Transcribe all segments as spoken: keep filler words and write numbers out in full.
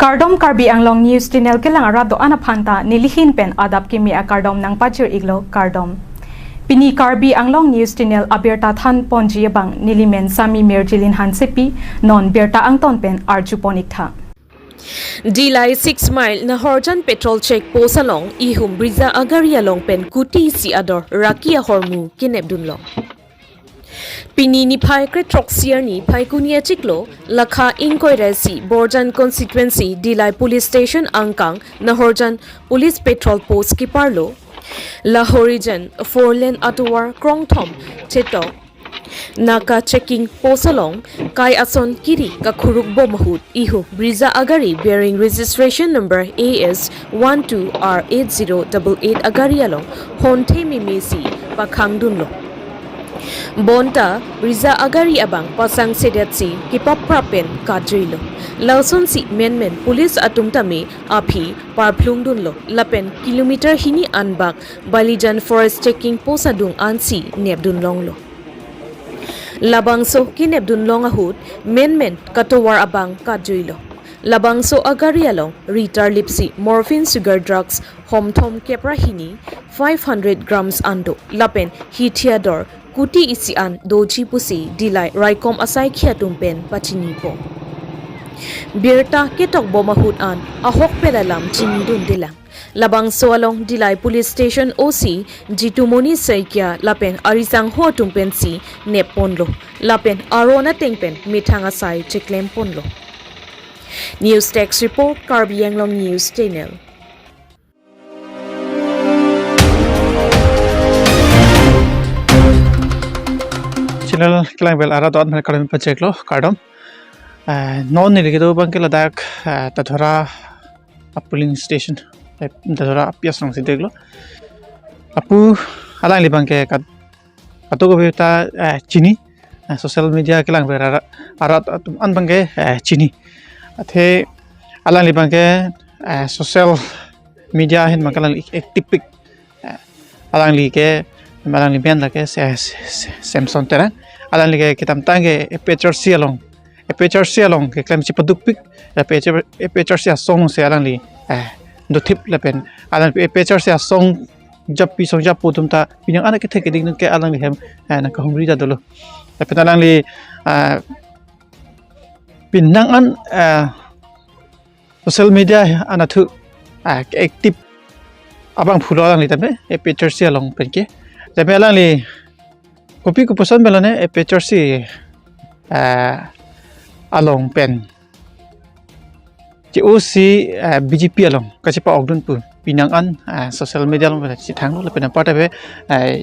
Kardom, Karbi Anglong News Channel kelang arat do-an aphanta nelihin pen adap kimi akardom nangpajir-iklo, kardom. Pini Karbi Anglong News Channel abirta thanponji abang nelimen Sami Mirjilin Hansepi, non birta angton pen arjupon-iktha. Dillai six mile Nahorjan petrol check post along ihum Brezza agari along pen kuti isi ador raki ahormu kenepdunlong. Pini niphai kre-throksi arni Phaikuni achiklo, lakha ingkoi ra isi, Borjan constituency, Dillai Police Station angkang, Nahorjan Police Patrol Post keparlo, Lahorijan four lane atovar krongthom chetok naka checking post along kai ason kiri kakhuruk bom ahut ihum Brezza agari bearing registration number A S one two R eight zero double eight agari along honthe meme si pakhangdunlo. Bonta Brezza agari abang pasangsedetsi kepaprap pen katjuilo. Lasonsi menmen police atum tame aphi parphlungdunlo lapen kilometer hini anbak Balijan forest checking post adung ansi nepdunlonglo. Labangso kenepdunlong ahut menmen katovar abang katjuilo. Labangso agari along ritar lipsi morphine sugar drugs homthom kep ra hini, five hundred grams an do lapen hithi ador kuti isi an doji pusi Dillai raikom asaikhi atum pen pachinipo. Birta ketokbom ahut an ahokpet alam chinidundelang. Labangso along Dillai Police Station O C Jitumoni Saikia lapen arisangho atum pensi nepponlo lapen aron ateng pen methang asai cheklemponlo. News Desk Report, Karbi Anglong News Channel. Channel kelang vel arat do-an aphan kardom pajirlo, kardom. Eh, non neli kedo abangke ladak, eh, Dadora a polling station, eh, Dadora a P S alongsi deklo. Lapu alangli abangke kat-, kadokave ta, eh, chini, eh, social media kelang vel ara-, arat atum an abangke, eh, chini. Athe alangli abangke, eh, social media ahin abangke alangli active pik. Eh, alangli ke, alangli men lake Se-, Se-, Se-, Samson Terang. Alangli ke kedamtang ke A P H L C along, A P H L C along keklem chepadukpik, A P H L, A P H L C asong si alangli, eh, dothip lapen alangli A P H L C asong japi song japo atum ta pinang an kethek keding ke alangli hem, eh, nangkahumri ta dolo. Lapen alangli, eh, pinang an, eh, social media anatthu, ah, active abangphulo alangli tame, A P H L C along penke. Tame alangli kopi kopuson pen lone A P H L C, ah, along pen che-o si, ah, B J P along kachepa-okdun pu pinang an, ah, social media along pen chethanglo lapen anparta be, ah,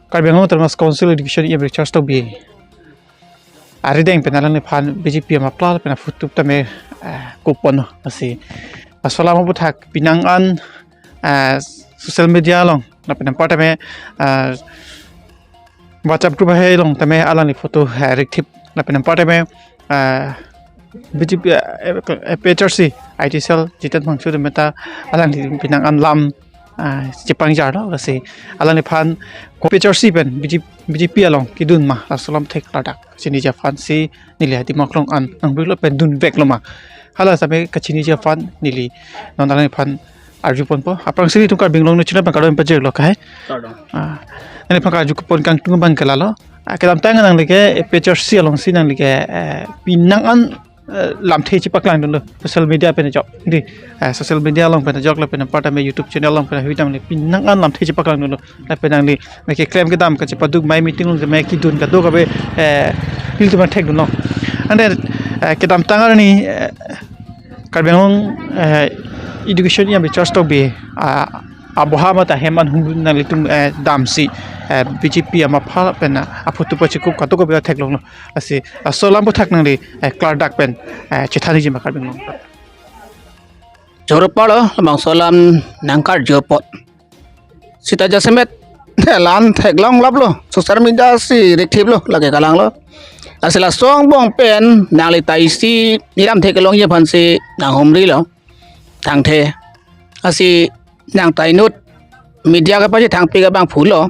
Karbi Anglong Autonomous Council Education E M Richard Tokbi arideng pen alangliphan B J P amapla lapen aphutup tame, eh, kopono asi. Laso alam aputhak pinang an, eh, social media along lapen anparta tame, eh, WhatsApp group ahei along tame alangli photo, eh, rikthip lapen anparta tame, eh, B J P, eh, A P H L C I T cell Jiten Phangcho tame ta alangli pinang an lam, ah, chepangjarlo, lasi alangliphan ko A P H L C pen B J P, B J P along kedun ma, laso alam thek ladak kachiniji aphan si neli hadi maklong an nangbilo pen dunveklo ma. Hala same kachiniji aphan neli non alangliphan arjuponpo. Aphrangsi nelitum Karbi Anglong News Channel pen kardom pajirlo kahai. Kardom. Ah, nangliphan karjupon kangtung abangke lalo. Ah, kedamtang nangli ke A P H L C alongsi nangli ke, eh, pinang an, eh, lamthe chepaklangdunlo social media pen ajok. Di, eh, social media along pen ajok lapen anparta me YouTube channel along pen ahui nangli pinang an lamthe chepaklangdunlo. Lapen nangli me keklem kedam kachepaduk mai meeting along me kedun kadokave, eh, nelitum thekdunlo. Ante, eh, kedamtang arni, eh, Karbi Anglong, eh, Education E M Richard Tokbi, ah, aboha mate hem an hum nanglitum, eh, damsi, eh, B J P amapha pen, ah, aphutup achikup kadokave theklonglo. Lasi, ah, laso alam aputhak nangli, eh, klardak pen, eh, chethaniji ma Karbi Anglong. Choro palo, labangso alam nangkarju apot. Sita jasemet, lan theklonglaplo, social media si rikthiplo, lake kalanglo. Lasi laso angbong pen, nangli ta isi, niram theklongji aphansi, nanghumrilo. Thangthe, lasi nang ta inut, media kapachethangpik abangphulo.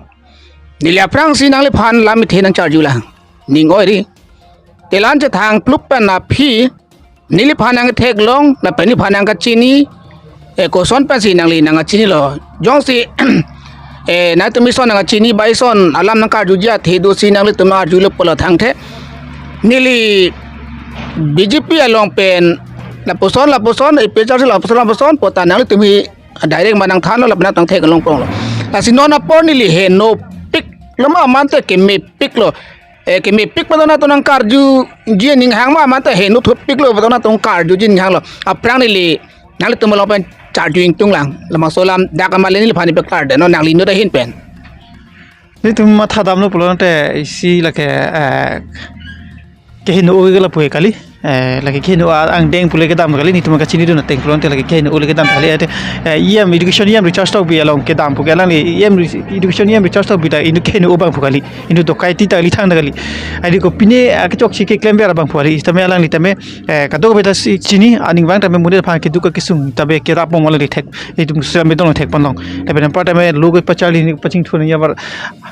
Neli aphrangsi nangliphan lam ithe nangcharjulang. Ning oiri. Telan chethang plup pen aphi, Neliphan nangtheklong, lapen neliphan nangkachini, eh, koson pensi nangli nangkachinilo. Jongsi, eh, nangtum ison nangkachini, ba ison alam nangkarjuji athe dosi nanglitum arjulo pulo thangthe. Neli B J P along pen, lapuson, lapuson, A P H L C lapuson, lapuson, puta nanglitum hi direct ma nangthanlo lapen nangtheklong ponglo. Lasi non apor neli henopiklo ma mate kemepiklo. Eh, kemepik pu atum nangkarjuji aning hang ma mate henopiklo pu atum nangkarjuji aning hanglo. Aphrang neli nanglitum along pen charju ingtunglang. Labangso alam dak amale neliphan nipiklar de non nangli inut ahin pen. Netum mathadamlo pulote isi lake, eh, keheno-o ke lapu kali. Eh, lake keheno-o angdeng pule kedam kali, netum kachinidun ateng pulote lake keheno-o le kedam kali. Ate, eh, E M education E M Richard Tokbi along kedam pu ke alangli E M re-, education E M Richard Tokbi ta inut keheno-o abang pu kali. Inut dokai ti ta kali thang ta kali. Adi ko pine, ah, kechokche keklemver abang pu kali. Tame alangli tame, eh, kadokave ta si chini, aning vang tame monit aphan keduk kesung, tame kerap mong alangli thek, netum sira medong thek ponlong. Tame anpar tame lo kepacharli ni pachingthun ya bar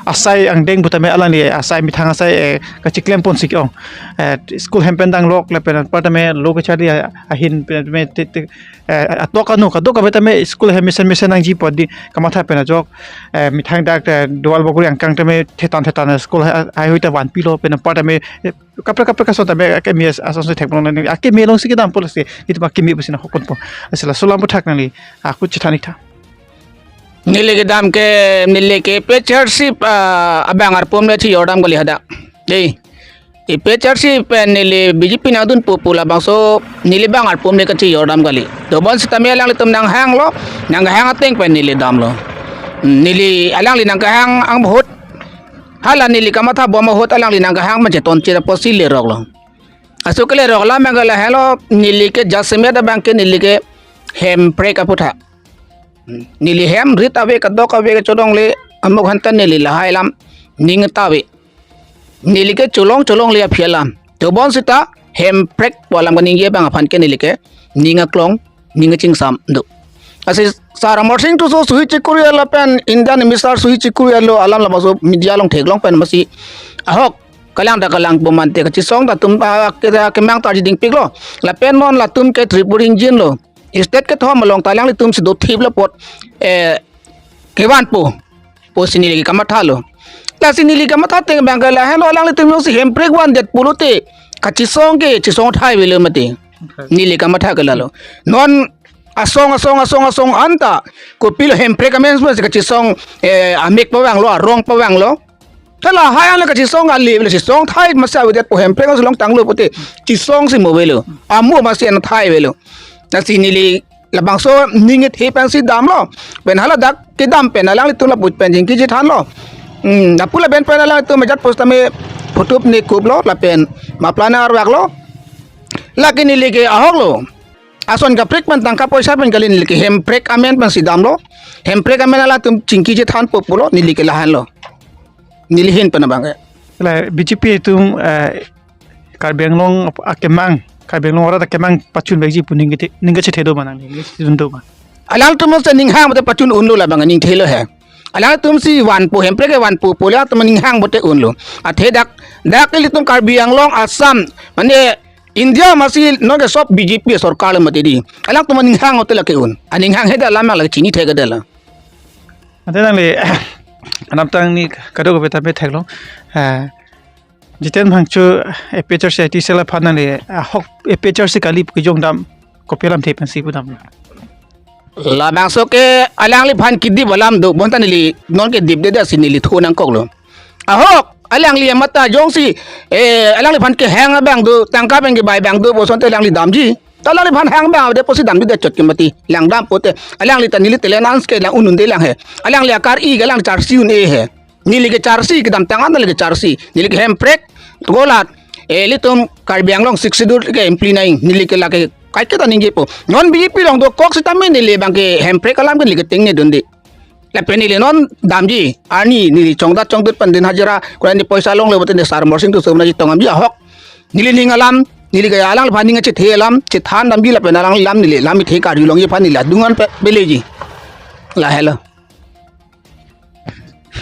asai angdeng pu tame alangli asai methang asai, eh, kachiklem ponsi ke-ong. Eh, school hem pen danglok lapen anpar tame lo kacharli a-, ahin pen tame te, te, eh, atok anu kadokave tame school hem mesen mesen nangji pu adi kamatha pen ajok, eh, methang dak, eh, Duarbagori angkang tame thetan thetan school ha-, haihui ta vanpilo pen anpar tame, eh, kaprek kaprek ason tame akeme ason si thek ponlong nang akeme alongsi kedam pulo si netum akeme pusi nahok ponpo. Lasi laso alam aputhak nangli, ah, kut chethan ik tha. Neli kedam ke, neli ke A P H L C, ah, abang arpum le chejordam kali hadak. Dei. A P H L C pen neli B J P nangdunpo pu labangso neli bang arpum le kachejordam kali. Dobon sitame alanglitum nanghanglo, nanghang ateng pen neli damlo. Hmm, neli alangli nangkehang ahut, hala neli kamatha bom ahut alangli nangkehang ma cheton chira pusi leroklo. Aso kelerok alam abang ke lahenlo, neli ke jasemet abang ke neli ke hemprek aputhak. Neli hem rit ave, kadokave ke chodongle, amuk hanta neli lahai alam ning ta ave. Neli ke cholong cholongle aphi alam. Dobon sita hemprek pu alam kaningje abang aphan ke neli ke ning aklong, ning achingsam do. Lasi Sir Amarsing Tisso suhi chikuri lapen Indian Ambassador suhi chikuri lo alam labangso media along theklong pen masi ahok kalang ta kalang pu mate kachesong ta atum, ah, ke, kemang ta jiding piklo. Lapen non latum ke Tripura ingjinlo. State kethom along ta alanglitum si dothiplo apot, eh, kevanpo pusi neli kamathalo. Lasi neli kamatha ateng abang ke lahenlo, alanglitum jongsi hemprek vandet pulote kachesong ke chesong thai avelo mati. Neli kamatha ke lalo. Non asong asong asong asong anta kopilo hemprek amen si kachesong, eh, amek pavanglo, arong pavanglo. Hala hai an le kachesong kali, le chesong thai masi avedet pu hemprek along tanglo pute chesong si mo avelo. Amo masi an thai avelo. Lasi neli labangso ning ithe pensi damlo. Pen hala dak kedam pen alanglitum lapu pen chingki chethanlo. Hmm, lapu lapen pen alanglitum ajat post tame photo ne kuplo lapen mapla nang arvaklo. Lake neli ke ahoklo. Ason kaprek pen tangka poisa pen kali, neli ke hemprek amen pensi damlo. Hemprek amen alangtum chingki chethanpo pulo, neli ke lahenlo. Neli ahin pen abang ke. La B J P atum, eh, Karbi Anglong ap-, akemang, Karbi Anglong arat akemang pachunvekji pu ning kethe, ning kachethe do ma nang, ning kachedun do ma? Alangtum si ninghang pute pachun unlo, labang ningthelo he. Alangtum si vanpo, hemprek ke vanpo pu alangtum ninghang pute unlo. Athe dak, dak ilitum Karbi Anglong, Assam, mane India masi non ke sob B J P sorkar le mati dei. Alangtum aning hang hotel ke un. Aning hang heda alam lake chinithe kedela. Ante nangli anamtang ni kadokave tame theklong. Ah, Jiten Phangcho A P H R C I T cell aphan nangli, ah, ahok A P H R C kali pu kejong dam kopi alamthe pensi pu dam? Labangso ke alangliphan kedip alam do, bonta neli non kedipde dasi neli thu nangkoklo. Ahok, alangli amat ta jongsi, eh, alangliphan kehang abang do, tangka pen kebai abang do, bosonte alangli damji. Ta alangliphan hang abang avedet pusi damji det chot ke mati, lang dam pute. Alangli ta neli tele nans ke lang un-un-e lang he. Alangli akar-i ke lang charsi un-e he. Neli ke charsi, kedamtang an neli ke charsi. Neli ke hemprek, golat. Eh, ilitum Karbi Anglong Sixth Schedule ke impli nai, neli ke lake kaiketa ningjepo. Non B J P along dokok sitame neli abang ke hemprek alam ke neli ke tengnedunde. Lapen neli non damji, arni neli chongdat chongdut pen din hajira, kurang ni poisa longlo pute neli Sir Amarsing Tisso nangji tong damji ahok. Neli ning alam, neli ke alangliphan ning achethe alam, chethan damji lapen alang alam neli lam ithe karjulongji aphan neli adung an pe-, peleji. Lahelo.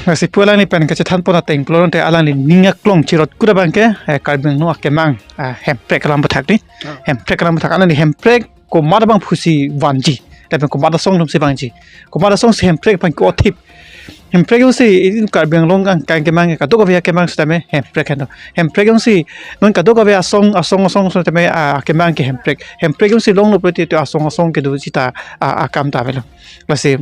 Lasi pu alangli pen kachethan pon ateng pulote alangli ning aklong chirot kura abangke, eh, Karbi Anglong akemang, eh, hemprek alam aputhak di. Ah. Hemprek alam aputhak alangli hemprek komat abangphusi vanji. Lapen komat asong atumsi vangji. Komat asongsi hemprek aphan ko-othip. Hemprek jongsi itum Karbi Anglong ang kang kemang kadokave akemang sitame hemprek henlo. Hemprek jongsi non kadokave asong, asong, asong sitame, ah, akemang ke hemprek. Hemprek jongsi longlo pulote asong, asong kedo sita, ah, akam ta avelo. Lasi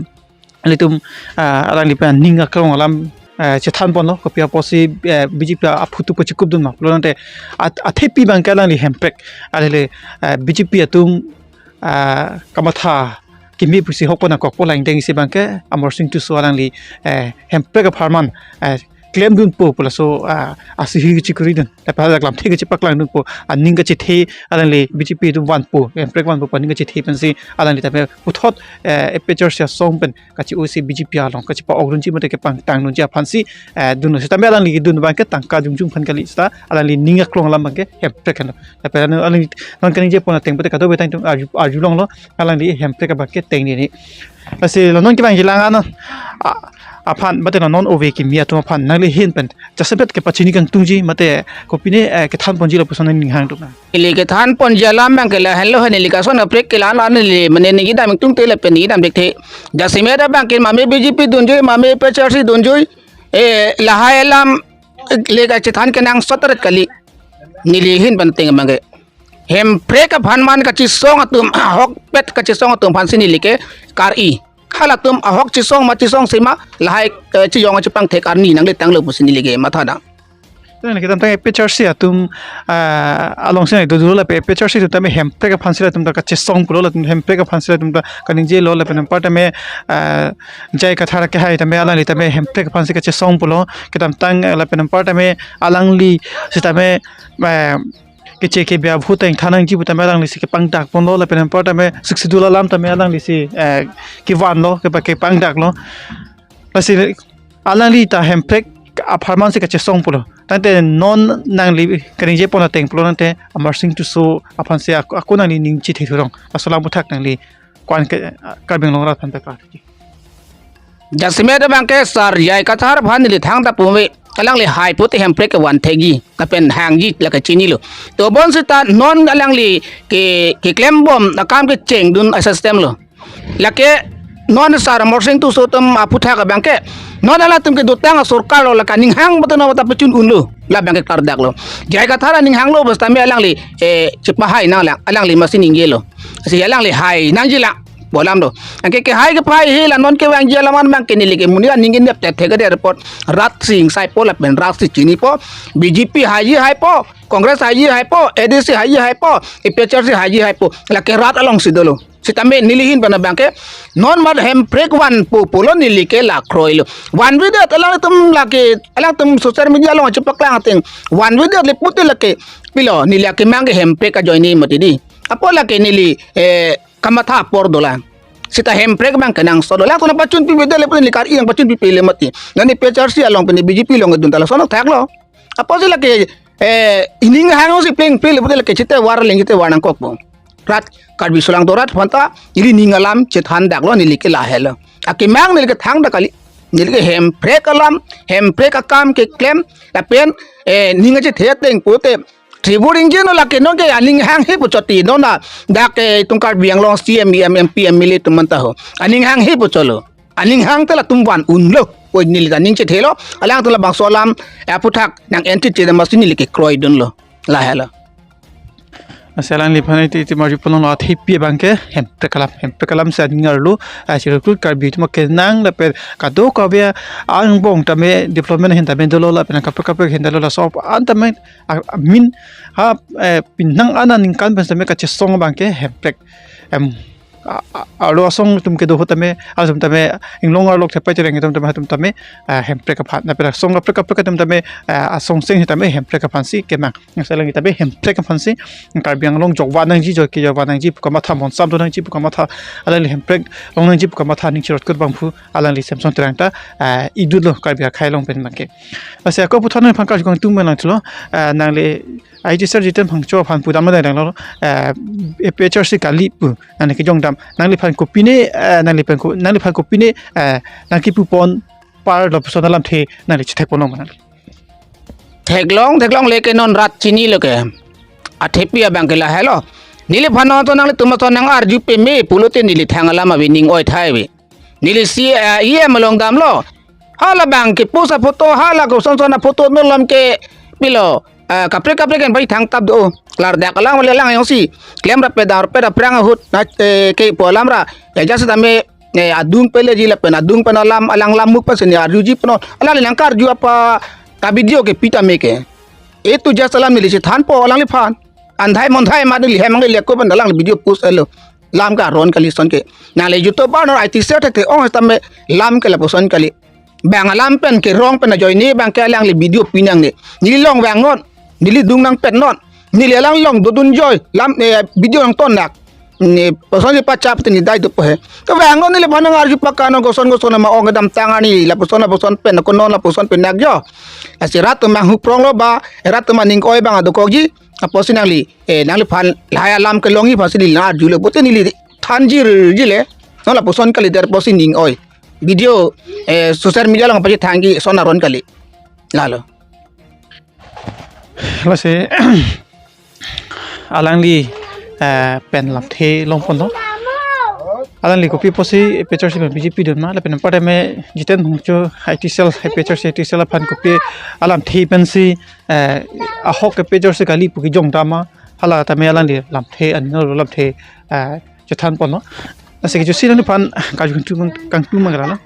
ilitum, ah, alangli pen ning aklong alam, ah, chethan ponlo, kopi apotsi, eh, B J P aphuthak pachikupdun ma pulote at-, athepi abangke alangli hemprek, alangli, eh, B J P atum, ah, kamatha kimi pusi hokpon akokpo, langdengsi abangke Amarsing Tisso alangli, eh, hemprek apharman, eh, klemdunpo pu laso, ah, asihi kachikuridun. Lapen dak lamthe kachepaklangdunpo, aning kachethe alangli B J P atum vanpo, hemprek vanpo pu aning kachethe pensi alangli tame puthot, eh, A P H L C asong pen kachi-osi B J P along kachepa-okdunji mate kepangtangdunji aphansi, eh, dunlo. Sitame alangli kedun abangke tangka jongjong aphan kali sita alangli ning aklong alam abangke hemprek henlo. Lapen alangli non kaningje pon ateng pulote kadokave tang itum arju, arjulonglo, alangli hemprek abangke tengdeni. Lasi la non kevangji alang ano, a, aphan mate la non ove kimi atum aphan nangli ahin pen jasemet kepachini kangtungji mate kopine, eh, kethan ponji lapuson nangning hangdun. Ili kethan ponji alam abangke lahenlo, neli kason kaprek ke la-an la neli mane ningje dam ingtungte lapen ningje dam thekthe. Jasemet abangke mame B J P dunjoi, mame A P H L C dunjoi, eh, lahai alam, eh, le kachethan kenangsot ret kali. Neli ahin pen ateng abangke hemprek apharman kachesong atum, ahokpet kachesong atum aphansi neli ke kar-i. Halatum ahok chesong ma chesongse ma lahai, eh, chejong chepangthek arni nangle tanglo pusi neli ke mathadam. Nangli kedamtang A P H L C atum, ah, alongsi nangli dodolo lapen A P H L C atum tame hemprek aphansi latum ta kachesong pulo, latum hemprek aphansi latum ta kaningjelo lapen anparta tame, ah, J I Kathar kehai tame alangli tame hemprek aphansi kachesong pulo. Kedamtang, eh, lapen anparta tame alangli sitame, eh, keche kebe abhu tengthan nangji pu tame alanglisi kepangdak ponlo lapen anparta tame Sixth Schedule alam tame alanglisi, eh, kevanlo, kepa-, kepangdaklo. Lasi alangli ta hemprek apharmansi kachesong pulo. Tangte non nangli kaningje pon ateng pulo tangte Amarsing Tisso aphansi ak-, ako nangli ning chethe thurong. Laso alam aputhak nangli ko-an ke, ah, Karbi Anglong arat aphan pekar. Jasemet abangke sar J I Kathar aphan neli thangta pu ave, alangli hai pute hemprek kevan thekji lapen hangji lake chinilo. To bonsita non alangli ke, keklembom akam kechengdun asystem lo. Lake non sar Amarsing Tisso atum aputhak abangke non alangtum kedotang asorkar lo, lake aning hang betul na ta pachun unlo, la abangke kardaklo. J I Kathar aning hanglo bas tame alangli, eh, chepahai nanglang, alangli masi ningjelo. Lasi alangli hai nangjilang pu alam do. Anke kehai kepahai he la non kevangji alam abangke neli ke monit aning kenep thekthek adet apot rat si ingsaipo lapen rat si chinipo, B J P haiji haipo, Congress haiji haipo, A D C haiji haipo, A P H L C haiji haipo, lake rat alongsi dolo. Sitame neli ahin pen abangke non mat hemprek vanpo pulo neli ke la kroilo. Vanvedet alangtum lake, alangtum social media along chepaklang ateng vanvedet le pute lake pilo neli akemang ke hemprek ajoine mati di. Apot lake neli, eh, kamatha apor dolang. Sita hemprek abang kenangsot dolang. Tuna pachun pipedet le pute neli kar-i nangpachun pipele mati. Nani A P H L C along pen B J P along dun ta lason thaklo. Apotsi lake, eh, ining hangsi plengple pute lake chete war leng chete war nangkokpo. Rat Karbi solangdo arat aphanta ili ning alam chethandaklo, neli ke lahelo. Akemang neli ke thangdak kali. Neli ke hemprek alam, hemprek akam keklem lapen, eh, ning chethe ateng pute Tribur ingjeno lake non ke aning hanghe pu chot ti non na dak ke itum Karbi Anglong C E M, E M, M P, M L A atum anta ho. Aning hanghe pu chotlo. Aning hang te latum van unlo. Oi neli ta ning chethelo. Alangtum labangso alam, eh, aputhak nang-en chit chedam masi neli ke kroidunlo. Lahelo. Lasi alangliphan iti, iti marju pulo athepi abangke hemprek alam, hemprek alamsi aning arlo, ah, chirot kut Karbi atum akenang lapen kadokave angbong tame development ahin tame dolo lapen kaprek kaprek ahin dolo laso an tame, ah, min ha, eh, pinang ana ningkan pen tame kachesong abangke hemprek. Em, a, a, arlo asong atum kedo ahut tame, atum tame, inglong arlo thepai tereng atum tame, atum tame, ah, hemprek aphan. Lapen asong kaprek kaprek atum tame, ah, asong seng tame hemprek aphansi kemang. Lasi alangli tame hemprek aphansi, Karbi Anglong jokva nangji, jok kejokva nangji pu kamatha, monsam do nangji pu kamatha, alangli hemprek long nangji pu kamatha aning chirot kut abangphu alangli Samson Terang ta, ah, idutlo Karbi akhei along pen abangke. Lasi ako puthot nangphan karju kangtung pen langthulo, ah, nangli I G sir Jiten Phangcho aphan pudam dai danglo, eh, A P H L C kali pu, nangli kejongdam, nangliphan kopine, eh, nangliphan ko, nangliphan kopine, eh, nangkepu pon, par lapuson alamthe nangli chethek ponlong mana. Theklong, theklongle ke non rat chinilo ke. Athepi abang ke lahelo. Neliphan non to nanglitum to nang arju peme pulote neli thang alam ave, ning oi thai ave. Neli si, eh, E M along damlo. Halabang ke post aphoto, hala koson son aphoto non alam ke pilo. Eh, kaprek kaprek kan pai thangtap do. Klardak alam le lang jongsi klemrap pe darpet aphrang ahut na, eh, kepu alam ra. Eh, jasetame, eh, adung peleji lapen adung pen alam alang lamuk pensi ne arjuji pen non. Alangli nangkarju apa ka video ke pi tame ke. Itu just alam neli chethanpo alangliphan. Andhai mondhai ma neli hem nangli leko pen alangli video post elo. Lam ke aron kali son ke. Nangli YouTube anor I T cell thekthek ong setame lam ke lapuson kali. Bang alam pen kerong pen ajoine bang ke alangli video pi nangne. Neli long vangnon. Neli dung nangpetnon. Neli alang long dodun joi. Lam, eh, video nangton nak. Ne, lapuson si pachap te neli dai dopo he. Kevangnon neliphan nang arju pakano koson koson ma ong kedamtang arni lapuson lapuson pen konon lapuson pen nak jo. Lasi rat atum mang huprong lo ba, rat atum ning oi bang adokokji. Apotsi nangli, eh, nangliphan lahai alam kelongji aphansi neli nang arjulo. Pote neli thanjirji le. Non lapuson kali der apotsi ning oi. Video, eh, social media along pachethangji son aron kali. Lalo. Lasi alangli, eh, pen lamthe longponlo. Alangli kopi apotsi P H R C pen B J P dun ma, lapen anparta me Jiten Phangcho I T cell, P H R C I T cell aphan kopi alamthe pensi, eh, ahok ke P H R C kali pu kejong dam ma, hala tame alangli lamthe aninglo lamthe, eh, chethanponlo. Lasi kejutsi nangliphan karju kangtum kangtum mangrala.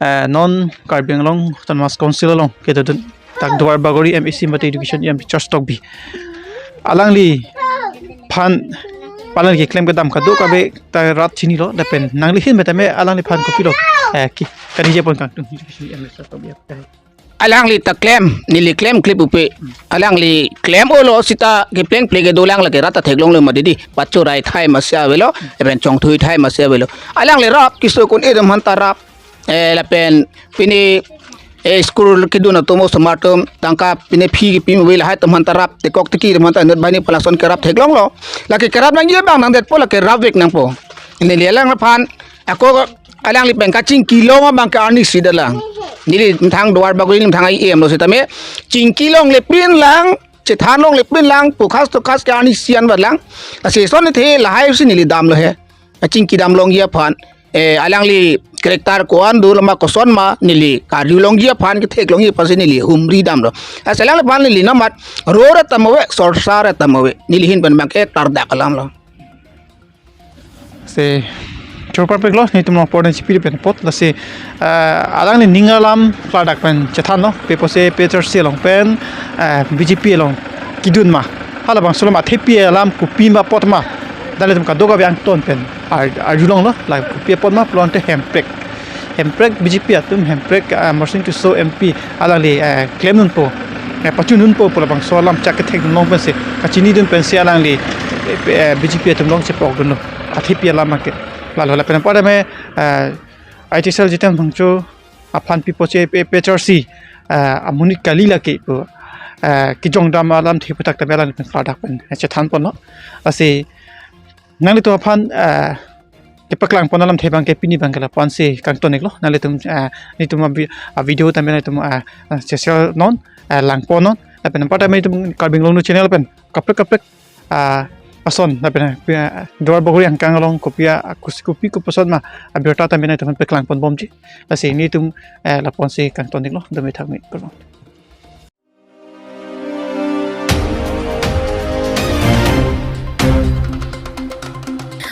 Eh, non Karbi Anglong Autonomous Council along kedodun dak Duarbagori M A C mate Education E M Richard Tokbi. Alangliphan, alangli keklem kedam kadokave ta rat chinilo, lapen nangli ahin petame alangliphan kopilo, eh, ki, kaningje pon kangtung Education E M Richard Tokbi. Alangli ta klem, neli klem klip upe. Alangli klem olo sita kepleng pleng kedolang lake rat ta theklonglo ma didi. Pachorai thai masi avelo, lapen chongthui thai masi avelo. Alangli rap keso kun edam han ta rap. Eh, lapen pine, eh, school kedun atum osomar atum tangka pine fee kepi ave lahai atum han ta rap, tekok teki atum han ta inut banghini pu lason kerap theklonglo. Lake kerap nangji abang nangdetpo, lake rapvek nangpo. Neli alangliphan ako alangli pen kachingkilong abang ke arnisi detlang. Neli methang Duarbagori methang E M lo setame chingkilongle pinlang, chethanlongle pinlang, pu khas to khas ke arnisi anvetlang. Lasi son athe lahai si neli damlo he. Kachingki damlongji aphan. Eh, alangli character ko-an do lama koson ma neli karjulongji aphan ketheklongji aphansi neli humri damlo. Lasi alangliphan neli namat rore tame ave, sorsare tame ave. Neli ahin pen bang ke klardak alamlo. Se chorpar peklo, netum apor dan chipi pen apot, lasi, eh, alangli ning alam klardak pen chethanlo, pi apotsi P H R C along pen, eh, B J P along kedun ma. Halabangso alam athepi alam kopi ma apot ma. Nanglitum kadokave angton pen ar-, arjulonglo, la kopi apot ma pulote Hemprek. Hemprek B J P atum, Hemprek, ah, Amarsing Tisso M P alangli, eh, klemdunpo, eh, pachundunpo pu labangso alam chak kethekdunlong pensi, kachinidun pensi alangli, eh, eh, B J P atum along chepokdunlo. Athepi alam ke. Lalo lapen anparta me, eh, I T cell Jiten Phangcho aphan pi apotsi P H R C, eh, amonit kali lake pu, eh, kejong dam alamthe aputhak tame alangli pen klardak pen, eh, chethanponlo. Lasi nanglitum aphan, eh, kepaklangpon alamthe bang ke pini bang ke lapu-ansi kangton-iklo. Nanglitum, eh, netum abi-, a-video tame netum, eh, eh, share non, eh, langponnon. Lapen anparta me netum Karbi Anglong News Channel pen kaprek kaprek, ah, ason lapen, eh, Duarbagori angkang along kopi a, kosi kopi koposon ma abirta tame netum paklangponbomji. Lasi netum, eh, lapu-ansi kangton-iklo, dome thakme kurvang.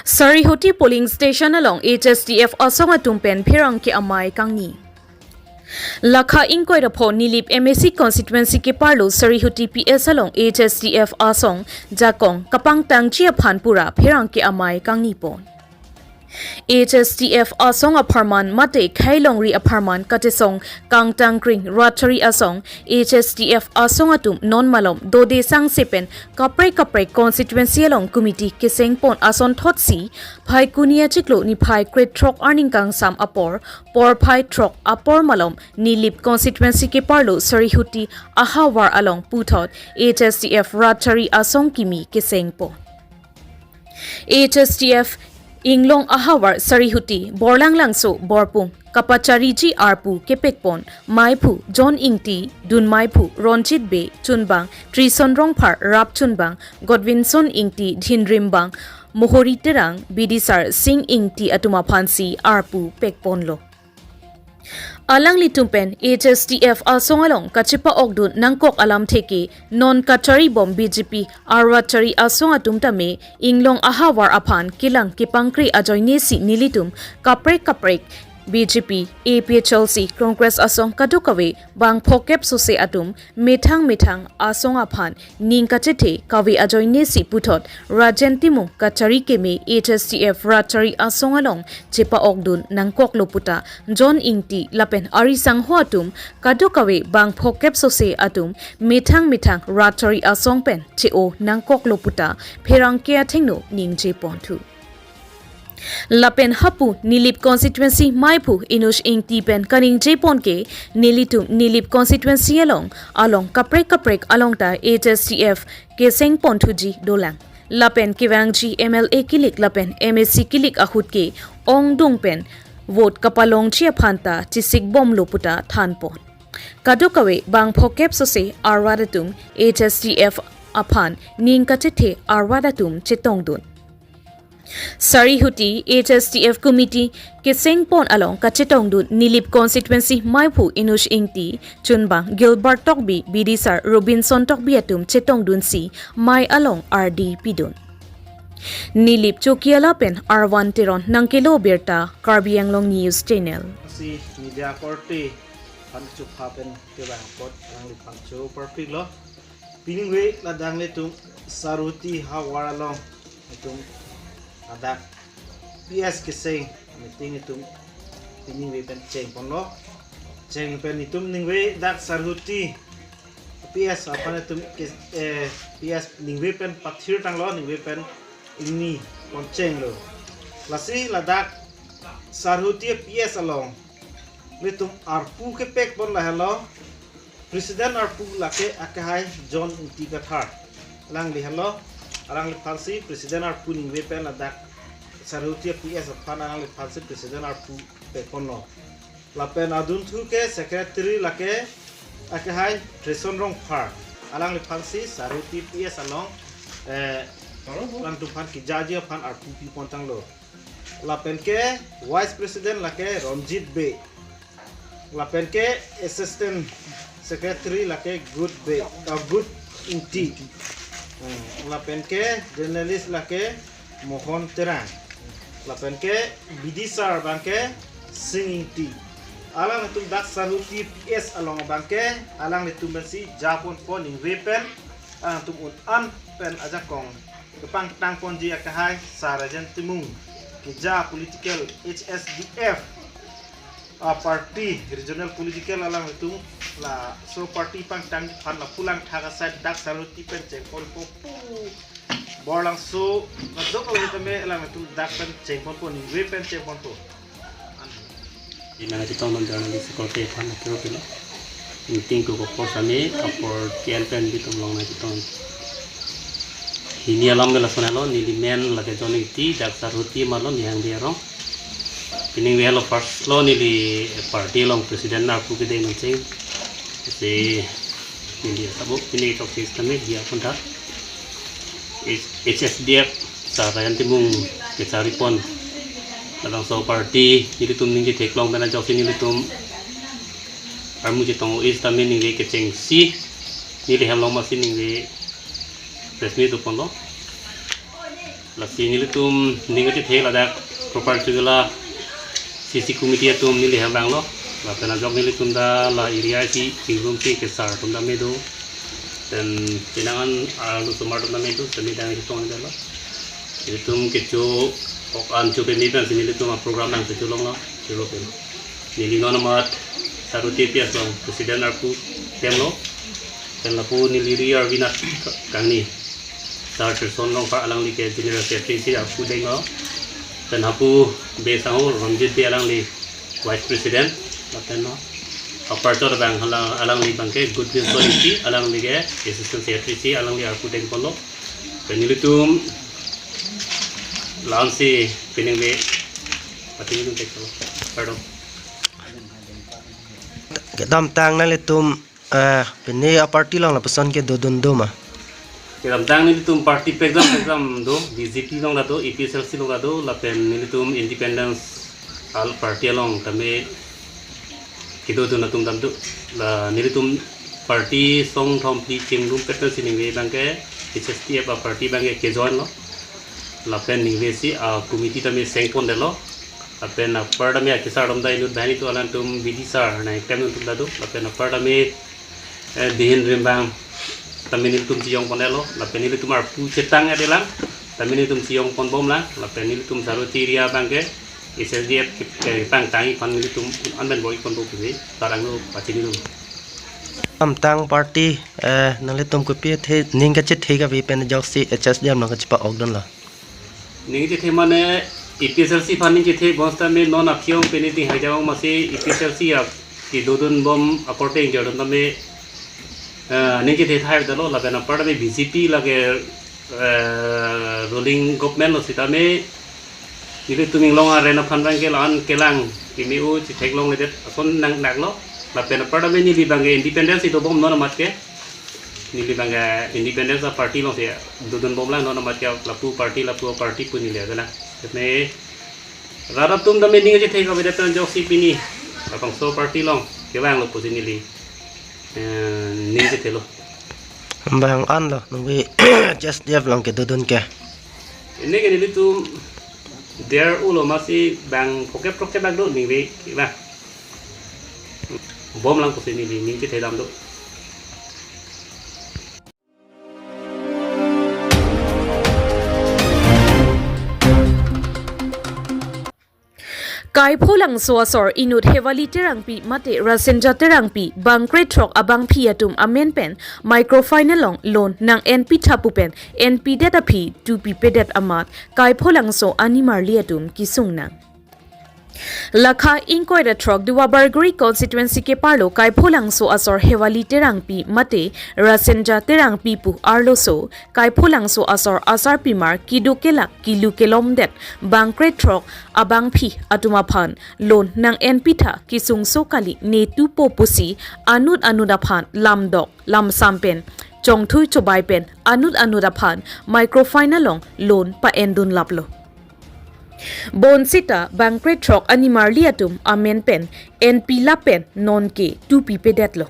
Sarihuti polling station along H S D F asong atum pen pherangke amei kangni. Lakha ingkoi ra pho Nilip M A C constituency keparlo Sarihuti P S along H S D F asong jakong kapangtangji aphan pura pherangke amei kangnipon. H S D F asong apharman mate khei longri apharman katesong kangtangkring Ratchari asong H S D F asong atum non malom dode sangse pen kaprek kaprek constituency along committee kesengpon asonthotsi Phaikuni achiklo niphai krethrok arni kangsam apor, porphai throk apor malom Nilip constituency keparlo Sarihuti ahavar along puthot H S D F Ratchari asong kimi kesengpon. H S D F Inglong ahavar Sarihuti, Borlanglangso, Borpung, kapachariji arpu kepekpon, maiphu John Ingti, dunmaiphu Ronjit Bey, chunbang Trison Rongphar, rap chunbang Godwinson Ingti, dhinrimbang Mohori Terang, bidisar Sing Ingti atum aphansi arpu pekponlo. Alanglitum pen H S D F asong along kachepa-okdun nangkok alamthe ke non kacharibom B J P arvatchari asong atum tame Inglong ahavar aphan kelang kepangkri ajoinesi nelitum kaprek kaprek B J P, A P H L C, Congress asong kadokave bang phokep sose atum methang methang asong aphan ning kachethe kave ajoinesi puthot Rajen Timung kachari keme H S D F ratchari asong along chepa-okdun nangkoklo puta John Ingti lapen ari sangho atum kadokave bang phokep sose atum methang methang ratchari asong pen che-o nangkoklo puta pherangke athengno ningje ponthu. Lapen hapu Nilip constituency maiphu Inush Ingti pen kaningje pon ke nelitum Nilip constituency along along kaprek kaprek along ta H S D F keseng ponthuji dolang. Lapen kevangji M L A kilik lapen M A C kilik ahut ke ongdung pen vote kapalongji aphan ta chisikbomlo puta thanpon. Kadokave bang phokep sose arvat atum H S D F aphan ning kachethe arvat atum chetongdun. Sarihuti H S D F committee keseng pon along kachetongdun Nilip constituency maiphu Inush Ingti, chunbang Gilbert Tokbi, bidisar Robinson Tokbi atum chetongdunsi mai along ardi pidun. Nilip Chokiala pen Arvan Teron nangkelo birta Karbi Anglong News Channel. Si media korte aphan chupha pen kevang apot alangliphan cho parpiklo. Piningve ladak nelitum Sarihuti havar along nelitum ladak P S keseng meeting nelitum piningve pen chengponlo. Cheng pen nelitum ningve dak Sarihuti P S aphan nelitum ke, eh, P S ningve pen pathirtanglo, ningve pen ingni pon chenglo. Lasi ladak Sarihuti P S along nelitum arpu kepekpon lahelo. President arpu lake akehai John Ingti Kathar. Alangli helo, alangliphansi President arpu ningve pen ladak Sarihuti P S aphan alangliphansi President arpu pekponlo. Lapen adunthu ke secretary lake akehai Treson Rongphar. Alangliphansi Sarihuti P S along, eh, alangtum aphan kejaji aphan arpu pipontanglo. Lapen ke Vice President lake Ronjit Bey. Lapen ke Assistant Secretary lake Good Bey, uh, Good Ingti. Hmm, lapen ke journalist lake Mohon Terang. Lapen ke bidisar abang ke Sing Ingti. Alanglitum dak Sarihuti P S along abang ke alanglitum pensi japonpo ningve pen alanglitum un-an pen ajakong kepangtangponji akehai Sir Rajen Timung, keja political H S D F, ah, party, regional political alanglitum laso party pangtang aphan lapu langthak asai dak Sarihuti pen chengponpo pu. Borlangso, ladak alanglitum tame alanglitum dak pen chengponpo, ningve pen chengponpo. Di nangchetongdun journalist korte aphan akiro pilo. Meeting ko apor same, apor K L pen di tum long nangchetong. Hini alam ke lason alo, neli men lake John Ingti, dak Sarihuti malo, Nihang Bey arong. Piningve lo first lo neli party along president arpu kedeng nangcheng. Si neli sabuk pini tok sis kami dia pun dah. H-, H S D F Sir Rajen Timung kecharipon. Labangso party nelitum ningje theklong pen ajoksi nelitum armu chetong-o-et tame ningve kechengsi neli hem along masi ningve press meet doponlo. Lasi nelitum ning kachethe ladak proper chugala C C committee atum neli hem vanglo. Lapen ajok nelitum dak la area isi chingrumsi kesar atum tame do. Then chenang an arlo osomar atum tame do, semi dang chetong dalo. Nelitum kecho ok an cho peme pensi nelitum a program nangkecho longlo, chelo pen. Neli non amat Sarihuti P S along president arpu temlo. Then lapu neli ri arvinat kangni Sir Treson Rongphar alangli ke general secretary si arpu denglo. Then hapu Bey sangho Ronjit Bey alangli vice president. Lapen no aparchot abang hala-, alangli abang ke Goodwill Solisi alangli ke assistant secretary si alangli arpu dengponlo. Then nelitum Lansi pining be pati nung tek pardon. Kedamtang nanglitum, eh, pini a-party along lapuson kedodun do ma? Kedamtang nelitum party pekjam pekjam do, B J P along ta do, A P H L C along ta do, lapen nelitum independence al party along tame kedodun atum dam do. La nelitum party song thom phli chingrum pet pensi ningve abangke H S D F a-party abangke kejoin lo. Lapen ningve si a-committee tame sengpondetlo. Lapen apar tame akesar dom dai inut banghini atum alanglitum bidi sar nangklem atum ta do. Lapen apar tame, eh, dihin rimbang tame nelitum chiyong pondetlo. Lapen nelitum arpu chetang adelang tame nelitum chiyong ponbomlang. Lapen nelitum Saruti area abangke H S D F ke, ke pangtangji aphan nelitum anben bor-i ponpo pusi tarang lo pachini lo. Kedamtang party, eh, nanglitum kopi athe ning kachethe kave pen ajoksi H S D F along kachepa-okdunlo? Ning chethe mane A P H L C aphan ning chethe bonsitame non aphi-ong pen ning haijaong masi A P H L C a kedodun bom akorte ingjordun tame, eh, ning chethe thai detlo lapen apar tame B J P lake, eh, ruling government lo sitame nelitum inglong aren aphan abangke la-an kelang kimi-u chetheklongle det ason nang naklo. Lapen apar tame neli abangke independence si dobom non amat ke. Neli abangke independence a-party alongsi dodunbomlang non amat ke lapu party lapu party pu neli avelang. Tame rat atum tame ning chethe kave det pen ajoksi pini labangso party along kevanglo pusi neli, eh, ning chethelo. Bang anlo ningve H S D F along kedodun ke? Pini ke nelitum der ulo masi bang phokep phokep bak do ningve kevang. Bomlang pusi neli ning chethe dam do. Kaipholangso asor inut Hewali Terangpi mate Rasenja Terangpi bangkre throk abangphi atum amen pen microfinance along loan nang-enpi tha pu pen enpidet aphi tupi pedet amat Kaipholangso animarli atum kesung nang. Lakha ingkoi ra throk Duar Bagori constituency keparlo Kaipholangso asor Hewali Terangpi mate Rasenja Terangpi pu arloso Kaipholangso asor asarpimar keduk kelak kelu kelomdet bangkre throk abangphi atum aphan loan nang-enpi tha kesungso kali ne tupo pusi anut anut aphan lamdok lamsam pen chongthui chobai pen anut anut aphan microfinance along loan pa-endun laplo. Bonsita bangkre throk animarli atum amen pen enpi lapen nonke tupi pedetlo.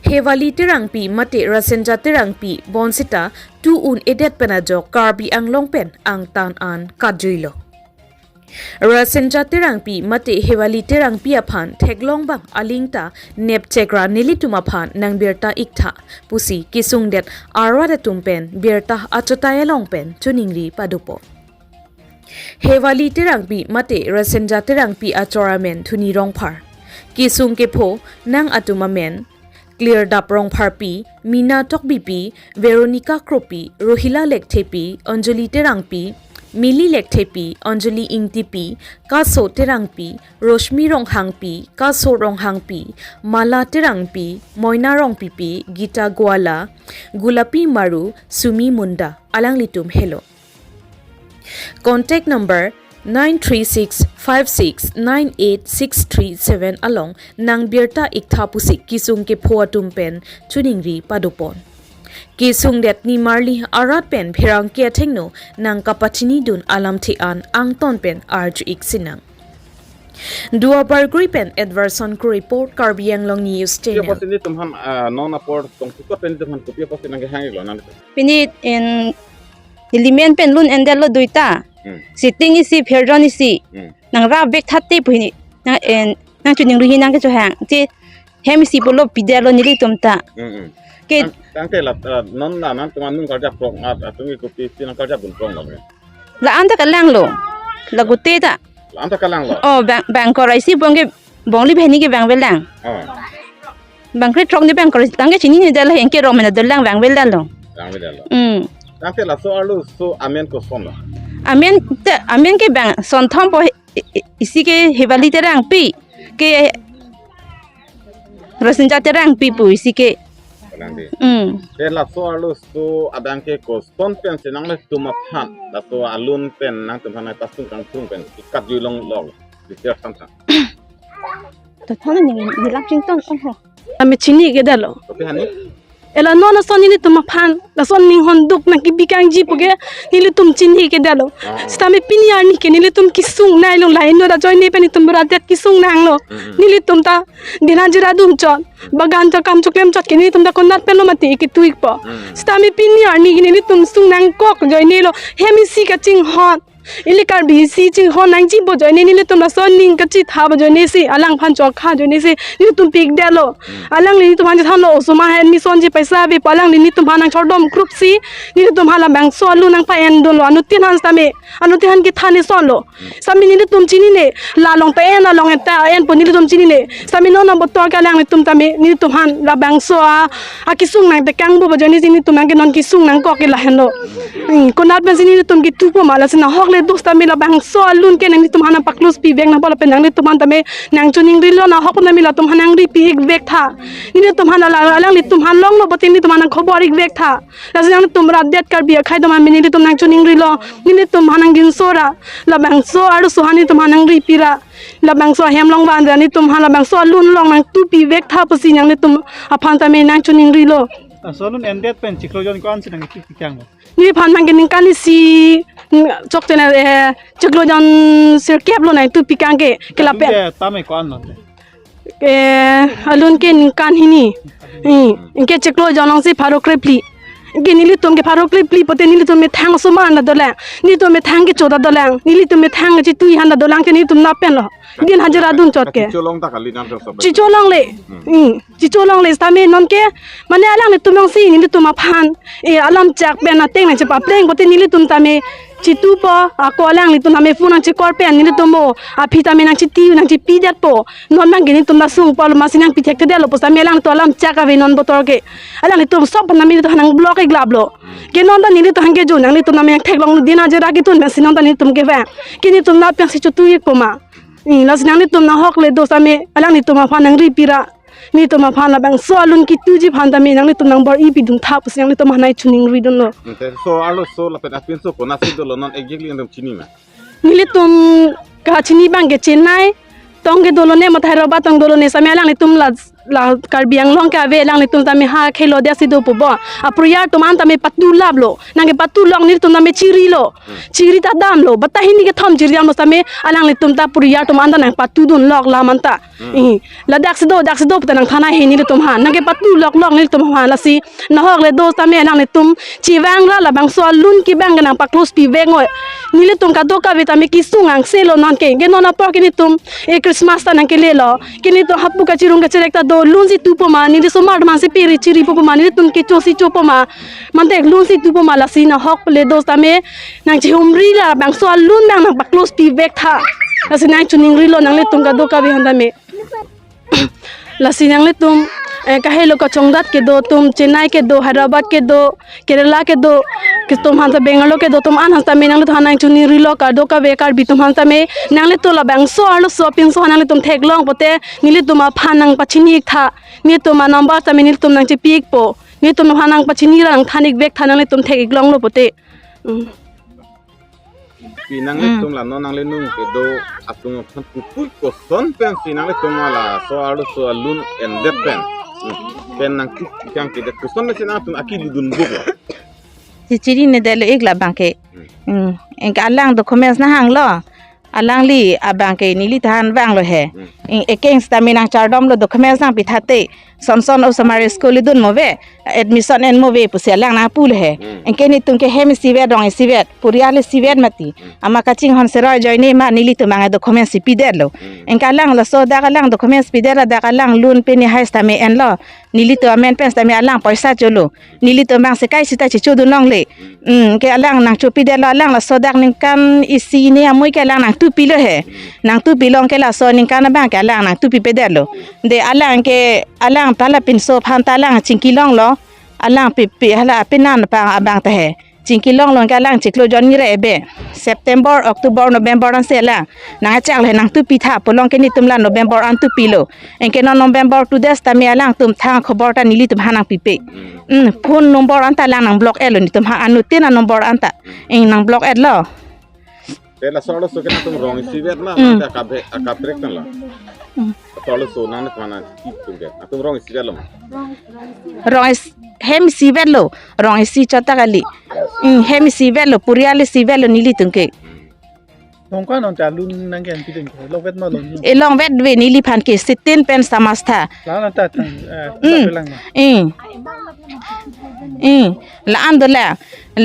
Hewali Terangpi mate Rasenja Terangpi bonsita tu un-edet pen ajok Karbi Anglong pen angtan an katjuilo. Rasenja Terangpi mate Hewali Terangpi aphan theklong bang aling ta nepchekra nelitum aphan nangbirta iktha pusi kesungdet arat atum pen birta achotai along pen choningri padopo. Hewali Terangpi mate Rasenja Terangpi achor amen Thuni Rongphar. Kesung kepho nang atum amen Klirdap Rongpharpi, Mina Tokbipi, Veronica Kropi, Rohila Lekthepi, Anjali Terangpi, Mili Lekthepi, Anjali Ingtipi, Kaso Terangpi, Roshmi Ronghangpi, Kaso Ronghangpi, Mala Terangpi, Moina Rongpipi, Gita Goala, Gulapi Maru, Sumi Munda, alanglitum helo. Contact number nine three six five six nine eight six three seven along nangbirta iktha pusi kesung kepho atum pen choningri padopon. Kesungdet nimarli arat pen pherangke athengno nangkapachinidun alamthe an angton pen arju-ik sinang. Duar Bagori pen Edwardson Kro report, Karbi Anglong News Channel. Pini tum han, ah, non apor tong tukot pini tum han kopi apor nangkehang-iklo nang. Pini en Neli men pen loan endetlo duita. Hmm. Sitting isi, pherjon isi. Hmm. Nangrap bek thate pu hini. Nang, eh, nangchoningri hi nangkechohang. Che hem isi pulo pidetlo nelitum ta. Hmm, hmm. Ke tang, tangte la, la, non la nangtum anung karjap prong at, atum ke kopisi nangkarjap dun pronglo. La-an ta kalanglo. La gute ta. La-an ta kalanglo. Oh, bang, bangkor isi bong ke bongli banghini ke vangvelang. Oh. Bangkre throk ni bangkor tangke chinine detlo, anke rong mena dolang vangvelang lo. Vangvelang lo. Hmm. Tangte laso arloso amen kosonlo? Amen te, amen ke bang sonthom po, i-, i-, isi ke Hewali Terangpi, ke Rasenja Terangpi pu isi ke. Nang di. Hmm. Te laso arloso abang ke koson pensi nanglitum aphan, laso alun pen nangtum aphan nangpasung kangtung pen ikat jui long long. Di ter samsam. To thon ni ni lap ching tong tong ho. Ami chini ke dalo. Kopi hani? Ela non ason nelitum aphan, lason ninghon duk nangkebi kangji pu ke nelitum chini ke dalo. Ah, ah. Sitame pini arni ke nelitum kesung nanglo, la inut ajoine pen nelitum rat det kesung nanglo. Mm, mm. Nelitum ta din hajira dun chot, bagan ta kam choklem chot ke nelitum ta konat pen lo mati ke tuik po. Mm. Sitame pini arni ke nelitum sung nangkok ajoine lo, hem isi kachinghon. Ili Karbi isi chinghon nangji pu ajoine nelitum lason ning kachitha pu ajoine si, alangphan chokha ajoine si nelitum pik detlo. Hmm. Alangli nelitum aphan chethanlo, osomar admission ji paisa ave pu, alangli nelitum aphan nangchordom group si nelitum aphan labangso alun nangpa-en dunlo. Anuttin aphan sitame, anuttin aphan kethan isonlo. Hmm. Sitame nelitum chinine, la along ta en, along en ta en pu nelitum chinine. Sitame non abotor ke alanglitum tame nelitum aphan labangso a, akesung nangtekang pu ajoine si nelitum nangke non kesung nangkok ke lahenlo. Hmm, konat pensi nelitum ketu po ma, lasi nahok le do sitame labangso alun ke nanglitum aphan nangpakluspivek nangpo lapen nanglitum aphan tame nangchoningrilo, nahok tame latum aphan nangripi-ikvek tha. Nelitum aphan ala, alanglitum aphan longlo pulote nelitum aphan nangkhobor-ikvek tha. Lasi nanglitum rat det Karbi akhei atum aphan nelitum nangchoningrilo. Nelitum aphan nangginso ra, labangso arloso aphan nelitum aphan nangripi ra. Labangso ahem along van ra nelitum aphan labangso alun along nangtupivek tha pusi nanglitum aphan tame nangchoningrilo. Laso alun endet pen chiklo jon ko-ansi nangtupi kanglo? Neliphan nangke ningkan isi, mm, chok chena, eh, chiklo jon sirkep lo nangtupi kang ke, ke lapen. Alun ke tame ko-an lo te? Eh, alun ke ningkan hini. Hmm, ke chiklo jon alongsi pharo krephli. Ke nelitum ke pharo krephli pulote nelitum methang osomar ta dolang. Nelitum methang kecho ta dolang. Nelitum methang kachetui aphan ta dolang ke nelitum lapen lo. Din hajira dun chot ke. Chicho long ta kali nang josop. Chicho longle. Hmm. Hmm. Chicho longle sitame non ke mane alanglitum alongsi nelitum aphan, eh, alam chak pen ateng nangchepapleng pulote nelitum tame chitu po, ako alanglitum tame phone nangchekor pen nelitum mo aphi tame nangcheti nangchepi det po. Non abang ke nelitum ta sung po lo, masi nangpi thekthedetlo pu sitame alangtum alam chak ave non abotor ke. Alanglitum sop aphan tame nelitum aphan nangblock-iklaplo. Ke non ta nelitum aphan ke jo nanglitum tame nangtheklong din hajira kedun pensi non ta nelitum kevang. Ke nelitum lapen si chotu-ik po ma. Hmm, lasi nanglitum nahok le do sitame alanglitum aphan nangripi ra. Nelitum aphan labangso alun ketuji aphan tame nanglitum nangbor-ipi dun tha pusi nanglitum aphan nangchoningri dunlo. Hmm, te laso arloso lapen apinso konatsi dolo non exactly nangtum chini ma? Nelitum kachini abang ke Chennai tong ke dolo ne, mate Hyderabad tong dolo ne, sitame alanglitum la, la Karbi Anglong ke ave, alanglitum tame ha khelo dia si do pu bo. Aporial atum an tame patulaplo. Nangkepatulok nelitum tame chirilo. Hmm. Chiri ta damlo. Batta hini kethom chiri damlo sitame alanglitum ta porial atum an ta nangpatudunlok lam an ta. Hmm. Eh, ladak si do, dak si do puta nangthan-ai he nelitum aphan. Nangkepatuloklok nelitum aphan lasi. Nahok le do sitame nanglitum chevang ra labangso alun ke abang ke nangpakluspivek noi. Nelitum kadokave tame kesung angse lo non ke. Ke non apor ke nelitum, eh, Christmas ta nangkelelo. Ke nelitum hapu kachirung kacherek ta do, lun si tu po ma, neli osomar atum aphan si piri chiri po po ma, nelitum kecho si cho po ma. Mante lun si tu po ma, lasi nahok le do sitame nangchehumri ra labangso alun abang nangpakluspivek tha. Lasi nangchoningrilo nanglitum kadokave aphan tame. Lasi nanglitum, eh, kahelo kachongdat kedo atum, Chennai kedo, Hyderabad kedo, Kerala kedo, ke atum aphan ta Bangalore kedo atum an aphan tame nanglitum aphan nangchoningrilo kadokave Karbi atum aphan tame nanglitum labangso arloso apinso aphan nanglitum theklong pulote nelitum aphan nangpachini-ik tha, nelitum anumber tame nelitum nangchepi-ik po, nelitum aphan nangpachini ra nangthan-ikvek tha nanglitum thek-iklonglo pulote. Hmm. Pi nanglitum, hmm, la non nangli nung kedo atum aphan pupu koson pensi nanglitum laso arloso alun endet pen. Hmm. Pen nangtupi kang kedet koson pensi nangtum akidudun buk lo. Chichiri ne delo ik la abang ke. Hmm. Hmm. Anke alang documents nanghanglo. Alangli abang ke neli ta han vanglo he. Hmm. Anke sitame nangchardom lo documents nangpi thate. Sonson osomar school idun mo ave, admission en mo ave pusi alang nangpulo he. Hmm. Anke netum ke hem isivet, rong isivet, porial isivet mati. Hmm. Amat kachinghon sera ajoine ma nelitum abang documents si pidetlo. Hmm. Anke alang laso dak alang documents pidet ladak alang lun pini hai sitame enlo. Nelitum amen pen sitame alang poisa cholo. Nelitum abang sekai sita chichodun longle. Hmm, ke alang nangchopidetlo alang laso dak ningkan isi ne amoi ke alang nangtupilo he. Nangtupilo anke laso ningkan abang ke alang nangtupipedetlo. De alang ke alang ta la pinso aphan ta alang chingki longlo. Alang pi, pi hala pinan pa abang ta he. Chingki longlong ke alang chiklo jonni re ebe. September, October, November ansi alang nangchak le nangtupi tha pulo ke netum la November an tupilo. Anke non November two days tame alangtum thang khobor ta nelitum aphan nangpipe. Hmm, phone number anta alang nang block etlo netum aphan, anuttin a-number anta. Hmm. Ing nang block etlo. Te laso arloso ke nangtum rong isivet ma, hmm, nangte akaphe-, akaprek tanglo. Hmm. Laso arloso nang ne kemana itum ke? Nangtum rong isivetlo ma? Rong is-, hem isivetlo, rong isi chot ta kali. Hmm, hem isivetlo, purial isivetlo nelitum ke. Hmm. Nongkan nonte alun nangke anti deng ke, longvet ma lon. E longvet ave neliphan ke, Sitin pen Samastha. La la ta tang, eh, hmm, ta pelang ma. Hmm. Hmm. La-an dolang.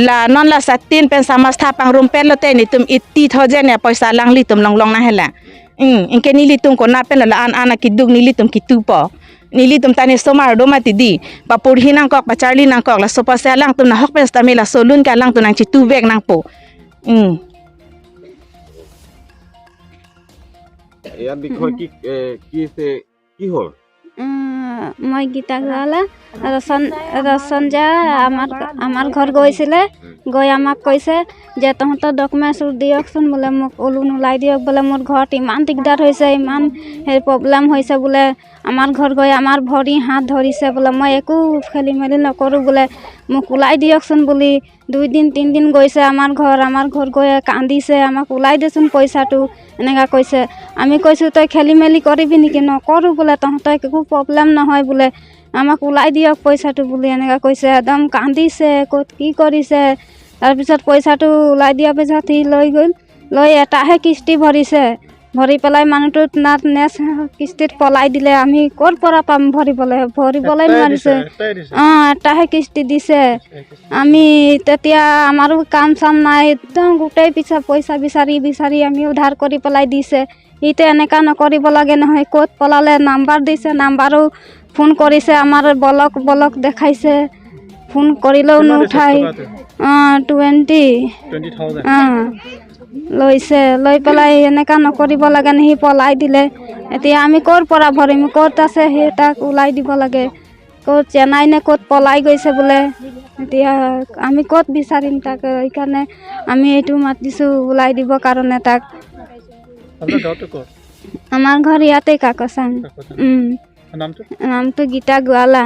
La non la Sitin pen Samastha pangrumpetlo te netum eighty thousand ya poisa alanglitum longlong nanghelang. Hmm. Anke nelitum konat pen la-an an akiduk nelitum kitupo. Nelitum ta ne osomar do mati di. Papurhi nangkok, pacharli nangkok, laso apotsi alangtum nahok pen sitame laso alun ke alangtum nangchituvek nangpo. Hmm. ইয়াৰ বিষয়ে কি, এ, কি আছে, কি হ'ল? উম, মই গীতা গোৱালা, ৰচন, ৰচন জা আমাৰ, আমাৰ ঘৰ গৈছিলে, গৈ আমাক কৈছে যে তহঁতৰ ডকুমেণ্টছ দিয়কচোন বোলে, মোক ওলোন ওলাই দিয়ক বোলে, মোৰ ঘৰত ইমান দিগদাৰ হৈছে, ইমান হেৰি প্ৰব্লেম হৈছে বোলে, আমাৰ ঘৰ গৈ আমাৰ ভৰি হাত ধৰিছে বোলে, মই একো খেলি মেলি নকৰোঁ বোলে, মোক ওলাই দিয়কচোন বুলি দুই দিন, তিন দিন গৈছে আমাৰ ঘৰ, আমাৰ ঘৰ গৈ কান্দিছে, "আমাক ওলাই দেচোন পইচাটো," এনেকা কৈছে। আমি কৈছোঁ, "তই খেলি মেলি কৰিবি নেকি?" "নকৰোঁ," বোলে, "তহঁতৰ একো প্ৰব্লেম নহয়," বোলে, "আমাক ওলাই দিয়ক পইচাটো," বুলি এনেকা কৈছে। একদম কান্দিছে, ক'ত কি কৰিছে। তাৰপিছত পইচাটো ওলাই দিয়াৰ পিছত সি লৈ গ'ল, লৈ এটাহে কিস্তি ভৰিছে। ভৰি পেলাই মানুহটো নাট নেচ কিস্তিত পলাই দিলে। আমি ক'ৰ পৰা পাম ভৰিবলৈ? ভৰিবলৈ এটাই দিছে, নোৱাৰিছে। এটাই দিছে। অ, এটাহে কিস্তি দিছে। এটাই কিস্তি। আমি তেতিয়া আমাৰো কাম চাম নাই, একদম গোটেই পিছে পইচা বিচাৰি বিচাৰি আমি উদ্ধাৰ কৰি পেলাই দিছে। সিহঁতে এনেকা নকৰিব লাগে নহয়, ক'ত পলালে নাম্বাৰ দিছে, নাম্বাৰো ফোন কৰিছে, আমাৰ ব্লক ব্লক দেখাইছে, ফোন কৰিলেও কিমান দিছে নুঠায়। টকাটো? অ, টুৱেণ্টি। Twenty thousand? অ, লৈছে, লৈ পেলাই এনেকা নকৰিব লাগে নে, সি পলাই দিলে। এতিয়া আমি ক'ৰ পৰা ভৰিম, ক'ত আছে, সেই তাক ওলাই দিব লাগে। ক'ত চেন্নাই নে ক'ত পলাই গৈছে বোলে। এতিয়া আমি ক'ত বিচাৰিম তাক, সেইকাৰণে আমি এইটো মাতিছোঁ ওলাই দিব কাৰণে তাক। আপোনাৰ গাঁৱটো ক'ত? আমাৰ ঘৰ ইয়াতে কাকচাং। কাকচাং। উম। নামটো? নামটো গীতা Gowala.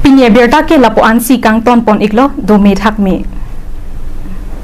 Pini abirta ke lapu-ansi kangton pon iklo, dome thakme.